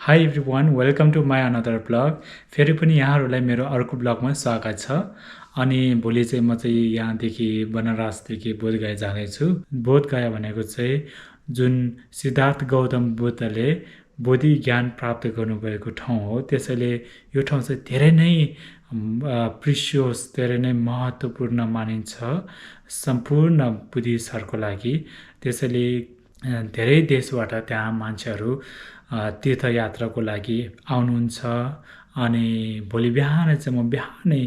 High everyone welcome to my another blog. फेरि पनि यहाँहरूलाई मेरो अर्को ब्लगमा स्वागत छ। अनि भोलि चाहिँ म चाहिँ यहाँदेखि बनारसदेखि बोधगया जाँदैछु। बोधगया भनेको चाहिँ जुन सिद्धार्थ गौतम बुद्धले बोधि ज्ञान प्राप्त गर्नुभएको ठाउँ हो। त्यसैले यो ठाउँ चाहिँ धेरै नै प्रिसियस, धेरै नै महत्त्वपूर्ण मानिन्छ सम्पूर्ण बुद्धिस्टहरूको लागि। त्यसैले धेरै देशबाट त्यहाँ मान्छेहरू तीर्थयात्राको लागि आउनुहुन्छ। अनि भोलि बिहान चाहिँ म बिहानै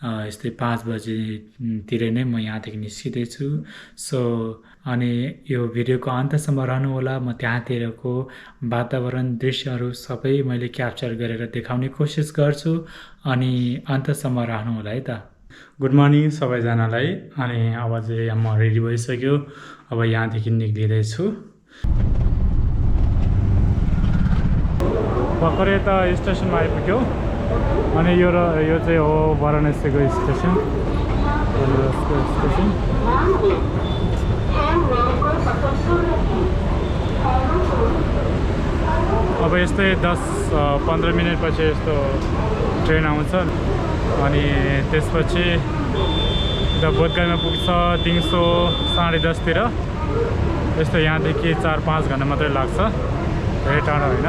यस्तै 5 बजेतिर नै म यहाँदेखि निस्किँदैछु। अनि यो भिडियोको अन्तसम्म रहनुहोला। म त्यहाँतिरको वातावरण, दृश्यहरू सबै मैले क्याप्चर गरेर देखाउने कोसिस गर्छु। अनि अन्तसम्म रहनुहोला है त। गुड मर्निङ सबैजनालाई। अनि अब चाहिँ म रेडी भइसक्यो। अब यहाँदेखि निक्लिँदैछु। भर्खरै त स्टेसनमा आइपुग्यो। अनि यो चाहिँ हो वाराणसीको स्टेसन। अब यस्तै 10-15 मिनटपछि यस्तो ट्रेन आउँछ। अनि त्यसपछि बोधगयामा पुग्छ दिउँसो 10:30तिर। यस्तो यहाँदेखि 4-5 घन्टा मात्रै लाग्छ, धेरै टाढो होइन।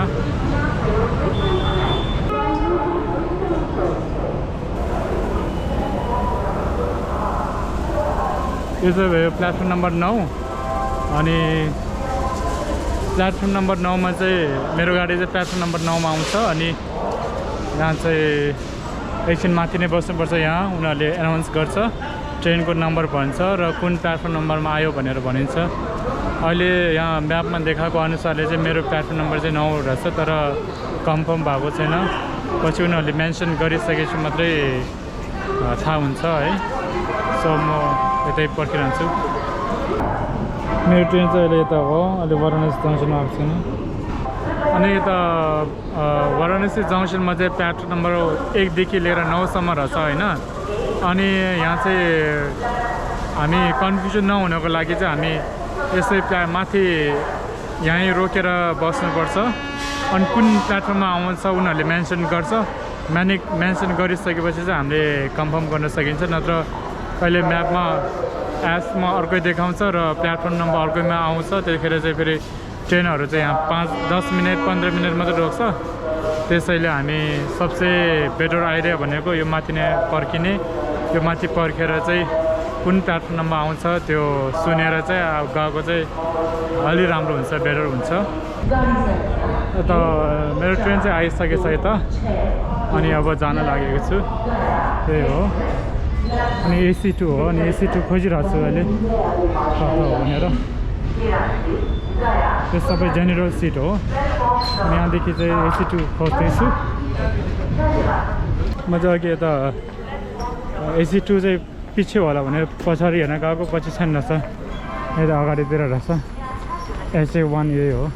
यो चाहिँ भयो प्लेटफर्म नम्बर 9। अनि प्लेटफर्म नम्बर 9मा चाहिँ मेरो गाडी चाहिँ प्लेटफर्म नम्बर 9मा आउँछ। अनि यहाँ चाहिँ एकछिन माथि नै बस्नुपर्छ। यहाँ उनीहरूले एनाउन्स गर्छ, ट्रेनको नम्बर भन्छ र कुन प्लेटफर्म नम्बरमा आयो भनेर भनिन्छ। अहिले यहाँ म्यापमा देखाएको अनुसारले चाहिँ मेरो प्लेटफर्म नम्बर चाहिँ 9 रहेछ, तर कन्फर्म भएको छैन। पछि उनीहरूले मेन्सन गरिसकेपछि मात्रै थाहा हुन्छ है। सो म यतै पर्खिरहन्छु। मेरो ट्रेन चाहिँ अहिले यता हो, अहिले वाराणसी जङ्सनमा आएको छैन। अनि यता वाराणसी जङ्सनमा चाहिँ प्लेटफर्म नम्बर 1देखि लिएर 9सम्म रहेछ होइन। अनि यहाँ चाहिँ हामी कन्फ्युजन नहुनको लागि चाहिँ हामी यसै माथि यहीँ रोकेर बस्नुपर्छ। अनि कुन प्लेटफर्ममा आउँछ उनीहरूले मेन्सन गर्छ। मेन्सन गरिसकेपछि चाहिँ हामीले कन्फर्म गर्न सकिन्छ। नत्र कहिले म्यापमा एप्समा अर्कै देखाउँछ र प्लेटफर्म नम्बर अर्कैमा आउँछ। त्यतिखेर चाहिँ फेरि ट्रेनहरू चाहिँ यहाँ 5-10 मिनट 15 मिनट मात्रै रोक्छ। त्यसैले हामी सबसे बेटर आइडिया भनेको यो माथि नै पर्खिने। यो माथि पर्खेर चाहिँ कुन प्लेटफर्म नम्बर आउँछ त्यो सुनेर चाहिँ गएको चाहिँ अलि राम्रो हुन्छ, बेटर हुन्छ। त मेरो ट्रेन चाहिँ आइसकेछ यता। अनि अब जान लागेको छु। त्यही हो। अनि AC2 हो। अनि AC2 खोजिरहेको छु अहिले भनेर। यो सबै जेनरल सिट हो। अनि यहाँदेखि चाहिँ AC2 खोज्दैछु। म चाहिँ अघि यता AC2 चाहिँ पछि होला भनेर पछाडि हेर्न गएको, पछि छैन रहेछ, यता अगाडितिर रहेछ। SA1 यही हो।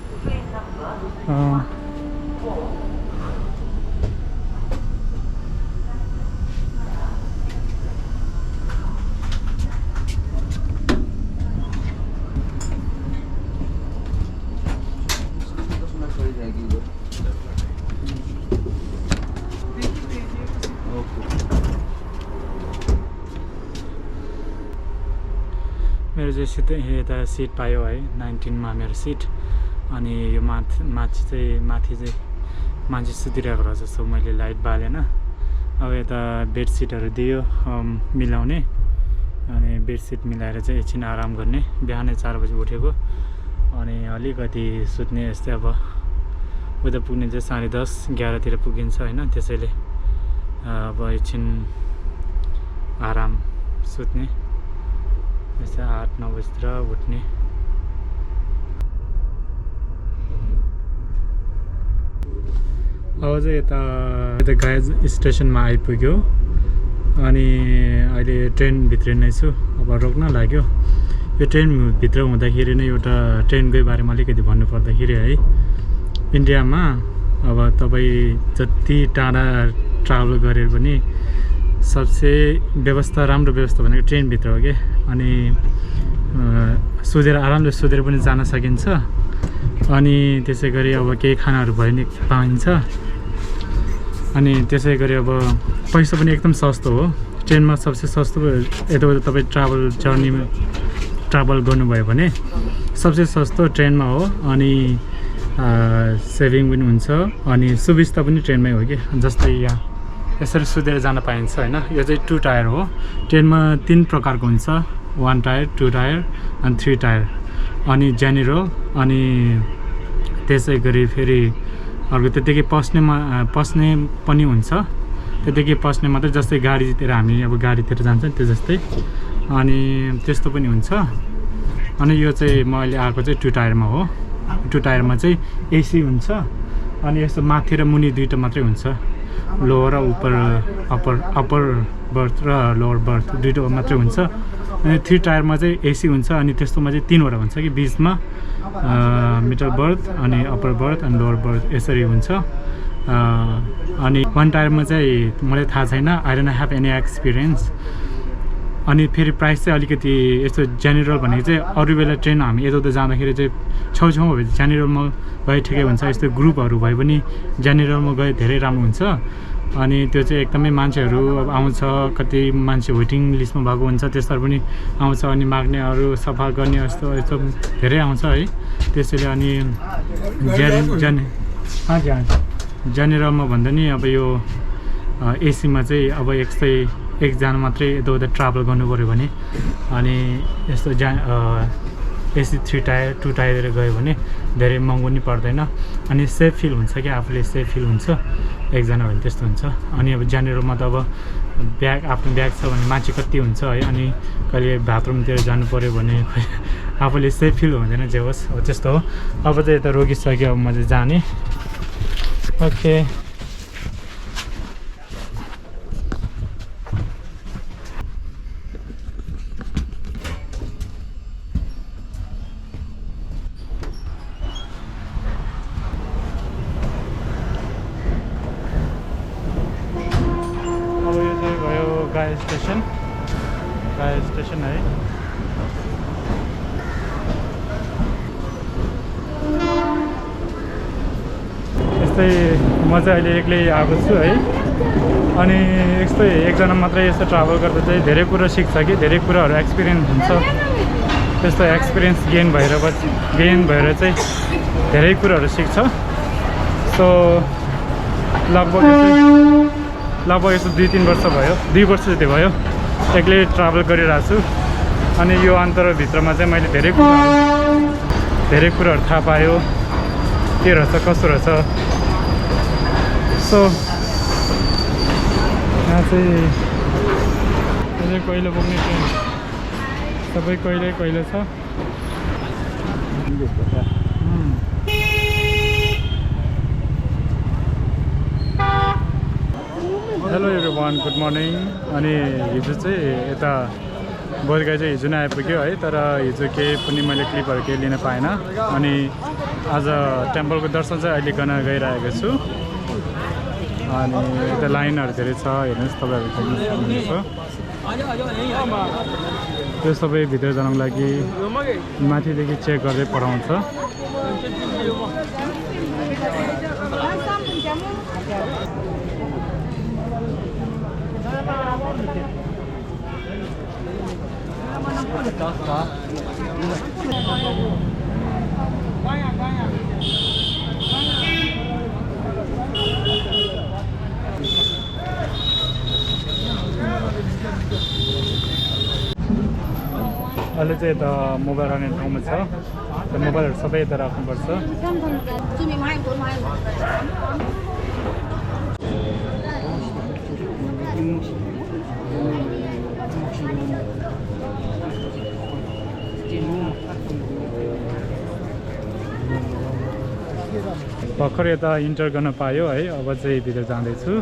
मेरो चाहिँ सिधै यता सिट पायो है, 19मा मेरो सिट। अनि यो माथि चाहिँ मान्छे सुतिरहेको रहेछ। सो मैले लाइट बालेन। अब यता बेडसिटहरू दियो मिलाउने। अनि बेडसिट मिलाएर चाहिँ एकछिन आराम गर्ने। बिहानै 4 बजी उठेको। अनि अलिकति सुत्ने यस्तै। अब उता पुग्ने चाहिँ 10:30-11तिर पुगिन्छ होइन। त्यसैले अब एकछिन आराम सुत्ने। यस्तै 8-9 बजीतिर उठ्ने। अब चाहिँ यता गया स्टेसनमा आइपुग्यो। अनि अहिले ट्रेनभित्र नै छु। अब रोक्न लाग्यो। यो ट्रेनभित्र हुँदाखेरि नै एउटा ट्रेनकै बारेमा अलिकति भन्नुपर्दाखेरि है, इन्डियामा अब तपाईँ जति टाढा ट्राभल गरेर पनि सबसे राम्रो व्यवस्था भनेको ट्रेनभित्र हो क्या। अनि आरामले सुतेर पनि जान सकिन्छ। अनि त्यसै गरी अब केही खानाहरू भयो नि पाइन्छ। अनि त्यसै गरी अब पैसा पनि एकदम सस्तो हो। ट्रेनमा सबसे सस्तो यताउता तपाईँ ट्राभल गर्नुभयो भने सबसे सस्तो ट्रेनमा हो। अनि सेभिङ पनि हुन्छ अनि सुविस्ता पनि ट्रेनमै हो कि। जस्तै यहाँ यसरी सुतेर जान पाइन्छ होइन। यो चाहिँ 2 टायर हो। ट्रेनमा 3 प्रकारको हुन्छ, 1 टायर, 2 टायर अनि 3 टायर। अनि जेनेरल अनि त्यसै गरी फेरि अर्को त्यतिकै पस्ने पनि हुन्छ। त्यतिकै पस्ने मात्रै, जस्तै गाडीतिर हामी अब गाडीतिर जान्छ त्यो जस्तै। अनि त्यस्तो पनि हुन्छ। अनि यो चाहिँ म अहिले आएको चाहिँ 2 टायरमा हो। 2 टायरमा चाहिँ एसी हुन्छ। अनि यस्तो माथि र मुनि दुईवटा मात्रै हुन्छ, लोवर र अप्पर बर्थ र लोवर बर्थ दुईवटा मात्रै हुन्छ। अनि 3 टायरमा चाहिँ एसी हुन्छ। अनि त्यस्तोमा चाहिँ 3वटा हुन्छ कि बिचमा मिडल बर्थ अनि अप्पर बर्थ अनि लोवर बर्थ यसरी हुन्छ। अनि 1 टायरमा चाहिँ मलाई थाहा छैन, I don't have any experience. अनि फेरि प्राइस चाहिँ अलिकति यस्तो जेनेरल भनेको चाहिँ अरू बेला ट्रेन हामी यताउता जाँदाखेरि चाहिँ छेउछाउमा भयो जेनेरलमा गए ठिकै हुन्छ। यस्तो ग्रुपहरू भए पनि जेनेरलमा गए धेरै राम्रो हुन्छ। अनि त्यो चाहिँ एकदमै मान्छेहरू अब आउँछ, कति मान्छे वेटिङ लिस्टमा भएको हुन्छ त्यस्तोहरू पनि आउँछ। अनि माग्नेहरू सफा गर्ने यस्तो धेरै आउँछ है। त्यसैले अनि जेनेरलमा भन्दा नि अब यो एसीमा चाहिँ अब एकजना मात्रै यताउता ट्राभल गर्नु पऱ्यो भने अनि यस्तो एसी 3 टायर 2 टायरतिर गयो भने धेरै महँगो नि पर्दैन। अनि सेफ फिल हुन्छ कि आफूले सेफ फिल हुन्छ एकजना भने त्यस्तो हुन्छ। अनि अब जेनेरलमा त अब आफ्नो ब्याग छ भने मान्छे कति हुन्छ है। अनि कहिले बाथरुमतिर जानु पऱ्यो भने आफूले सेफ फिल हुँदैन जे होस् हो त्यस्तो हो। अब चाहिँ यता रोकिसक्यो, अब म चाहिँ जाने। ओके गाया स्टेसन है। यस्तै म चाहिँ अहिले एक्लै आएको छु है। अनि यस्तै एकजना मात्रै यस्तो ट्राभल गर्दा चाहिँ धेरै कुरा सिक्छ कि, धेरै कुराहरू एक्सपिरियन्स हुन्छ। त्यस्तो एक्सपिरियन्स गेन भएर चाहिँ धेरै कुराहरू सिक्छ। सो लगभग यस्तो 2-3 वर्ष भयो, 2 वर्ष जति भयो एक्लै ट्राभल गरिरहेको छु। अनि यो अन्तरभित्रमा चाहिँ मैले धेरै कुराहरू थाहा पायो, के रहेछ कसो रहेछ। सो यहाँ चाहिँ कहिले पुग्ने ट्रेन सबै कहिले छ। Hello everyone, good morning. अनि हिजो चाहिँ यता बोधगया चाहिँ हिजो नै आइपुग्यो है। तर हिजो केही पनि मैले क्लिपहरू केही लिन पाएन। अनि आज टेम्पलको दर्शन चाहिँ अहिले गर्न गइरहेको छु। अनि यता लाइनहरू धेरै छ, हेर्नुहोस् तपाईँहरू देख्न सक्नुहुन्छ। त्यो सबै भित्र जानको लागि माथिदेखि चेक गर्दै पठाउँछ। अहिले चाहिँ यता मोबाइल राख्ने ठाउँमा छ। त्यो मोबाइलहरू सबै यता राख्नुपर्छ। भर्खर यता इन्टर गर्न पायो है। अब चाहिँ भित्र जाँदैछु।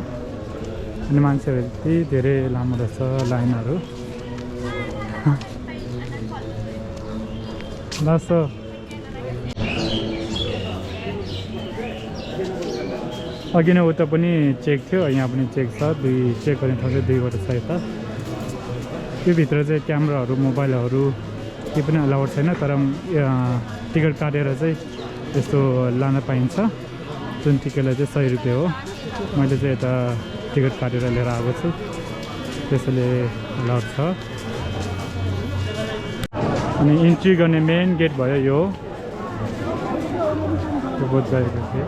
अनि मान्छेहरू यति धेरै लामो रहेछ लाइनहरू। लास्ट अघि नै उता पनि चेक थियो, यहाँ पनि चेक छ। चेक गर्ने ठाउँ चाहिँ 2वटा छ यता। त्यो भित्र चाहिँ क्यामेराहरू मोबाइलहरू केही पनि अलाउड छैन। तर टिकट काटेर चाहिँ यस्तो लान पाइन्छ, जुन टिकटलाई चाहिँ 100 रुपियाँ हो। मैले चाहिँ यता टिकट काटेर लिएर आएको छु, त्यसैले लड्छ। अनि इन्ट्री गर्ने मेन गेट भयो यो बोधगयाको चाहिँ।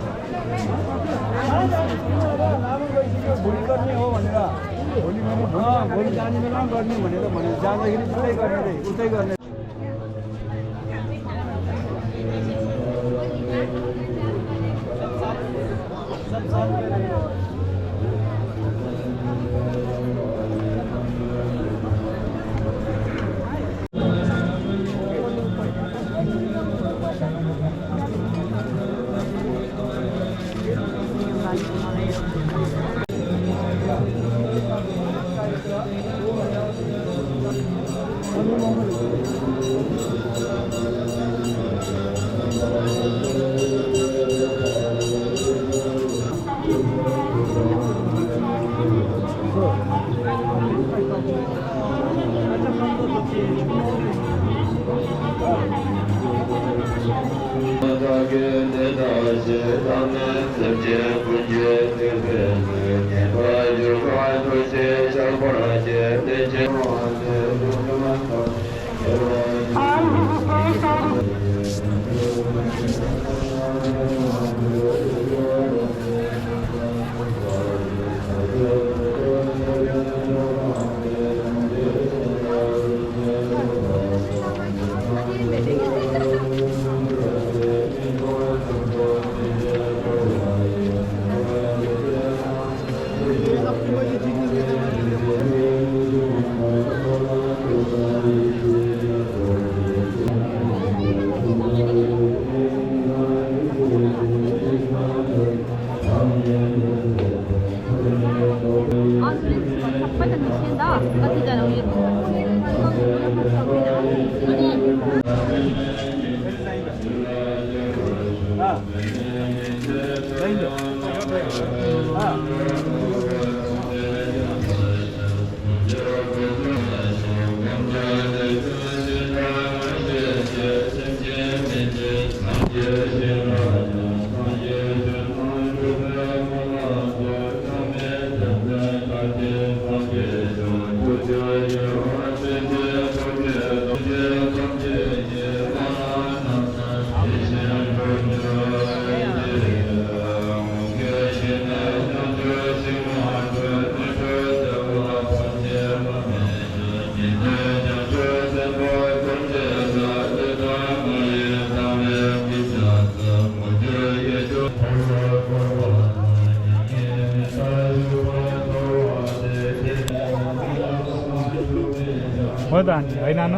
हो त आन्टी होइन न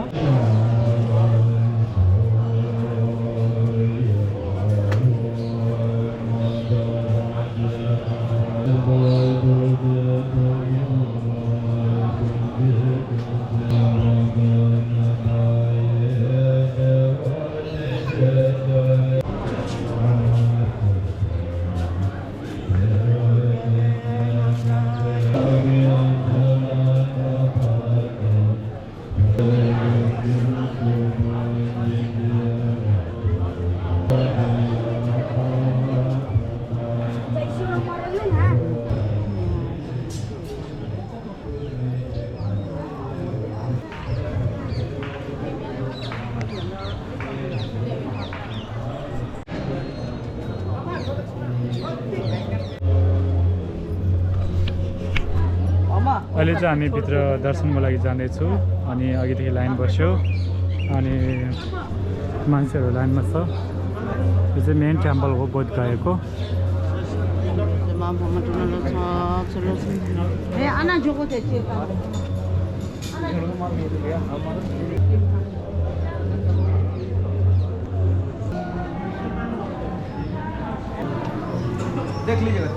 अहिले चाहिँ हामी भित्र दर्शनको लागि जाँदैछौँ अनि अघिदेखि लाइन बस्यो अनि मान्छेहरू लाइनमा छ। यो चाहिँ मेन टेम्पल हो बोधगयाको। देख लीजिएगा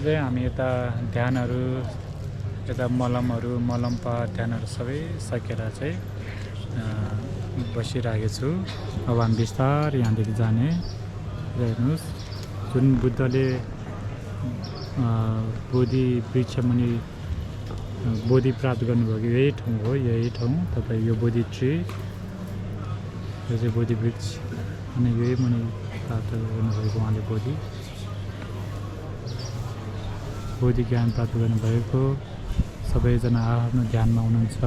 चाहिँ हामी यता ध्यानहरू यता मलमपा ध्यानहरू सबै सकेर चाहिँ बसिरहेको छु। अब हामी बिस्तारै यहाँदेखि जाने। हेर्नुहोस् जुन बुद्धले बोधि वृक्ष मुनि बोधि प्राप्त गर्नुभएको यही ठाउँ हो। यही ठाउँ तपाईँ यो बोधि ट्री, यो चाहिँ बोधि वृक्ष अनि यही मुनि प्राप्त गर्नुभएको उहाँले बोधि ज्ञान प्राप्त गर्नुभएको। सबैजना आफ्नो ध्यानमा हुनुहुन्छ।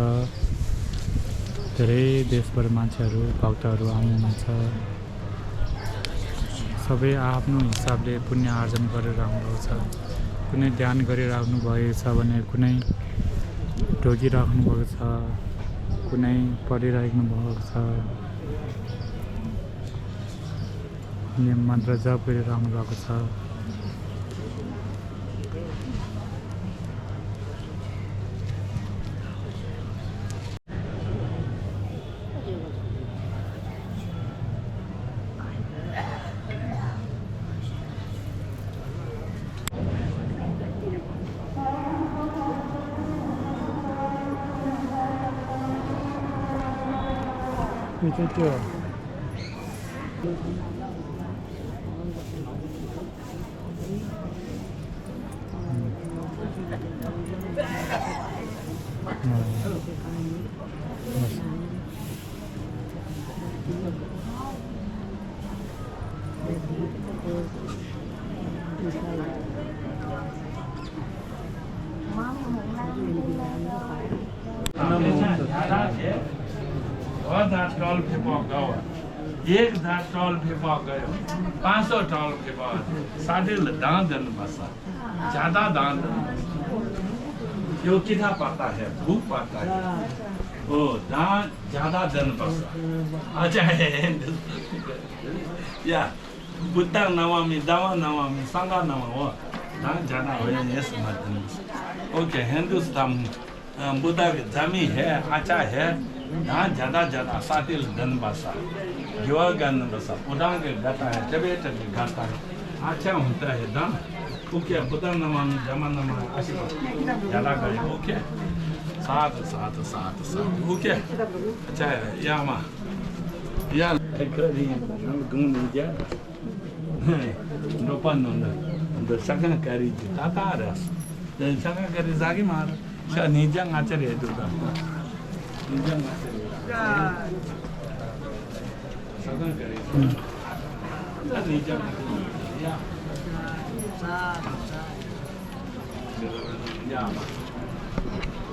धेरै देशबाट मान्छेहरू भक्तहरू आउनुहुन्छ। सबै आफ्नो हिसाबले पुण्य आर्जन गरिराख्नुभएको छ। कुनै ध्यान गरिराख्नु भएको छ भने कुनै ढोगिराख्नु भएको छ, कुनै पढिराख्नु भएको छ, कुनै मन्त्र जप गरिराख्नु भएको छ। यो चाहिँ त्यो टॉल फेंका गया, एक धा टॉल फेंका गयो, 500 टॉल फेंका, 7.5 दान बसा, ज्यादा दान यो कितना पाता है, भूख पाता है, ओ दान ज्यादा दन बसा, अच्छा है, या बुद्धा नवामी, दावा नवामी, संगा नवा, दान ज्यादा हो जाए ये समझते। ओके, हिंदुस्तान बुद्धा की जमी है, अच्छा है, दान ज्यादा 7.5 दन बसा, युवा गन बसा, उड़ान के गाता है, चबेट के गाता है, अच्छा होता है दान। ओके, बुद्धा नवामी, जमा नवामी, आशीर्वाद ज्यादा करे, ओके, साथ, ओके, अच्छा है, या माँ, या करी, घूम जा, नोपन नोंद, द संगन करी ताता रस, द संगन करी जागी मार, शायद निजंग आचर्य है दूसरा, निजंग आचर्य, संगन करी, निजंग,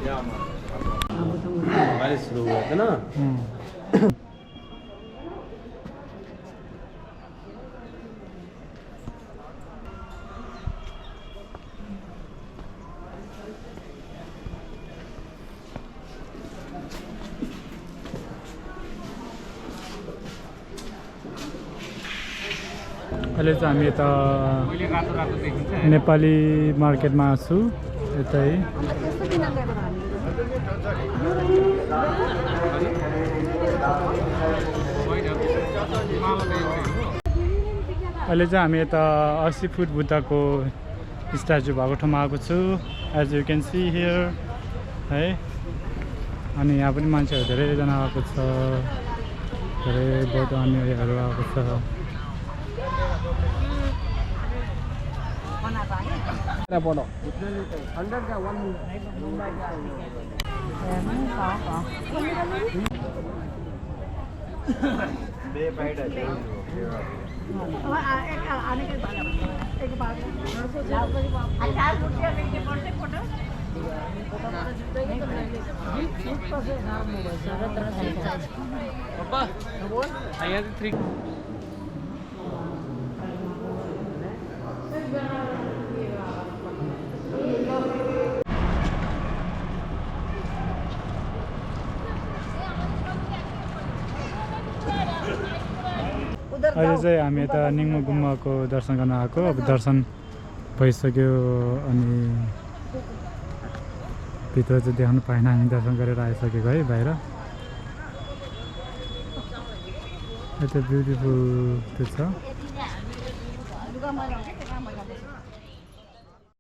या माँ, बारिश शुरू हुआ था ना? अहिले चाहिँ हामी यता नेपाली मार्केटमा छु। यतै अहिले चाहिँ हामी यता 80 फुट बुद्धको स्ट्याचु भएको ठाउँमा आएको छु। As you can see here है। अनि यहाँ पनि मान्छेहरू धेरैजना आएको छ, धेरै बौद्ध अनुयायीहरू आएको छ। पढ़ो अहिले चाहिँ हामी यता निङ्मो गुम्बाको दर्शन गर्न आएको। अब दर्शन भइसक्यो अनि भित्र चाहिँ देखाउनु पाएन, हामी दर्शन गरेर आइसकेको है बाहिर। यता ब्युटिफुल त्यो छ।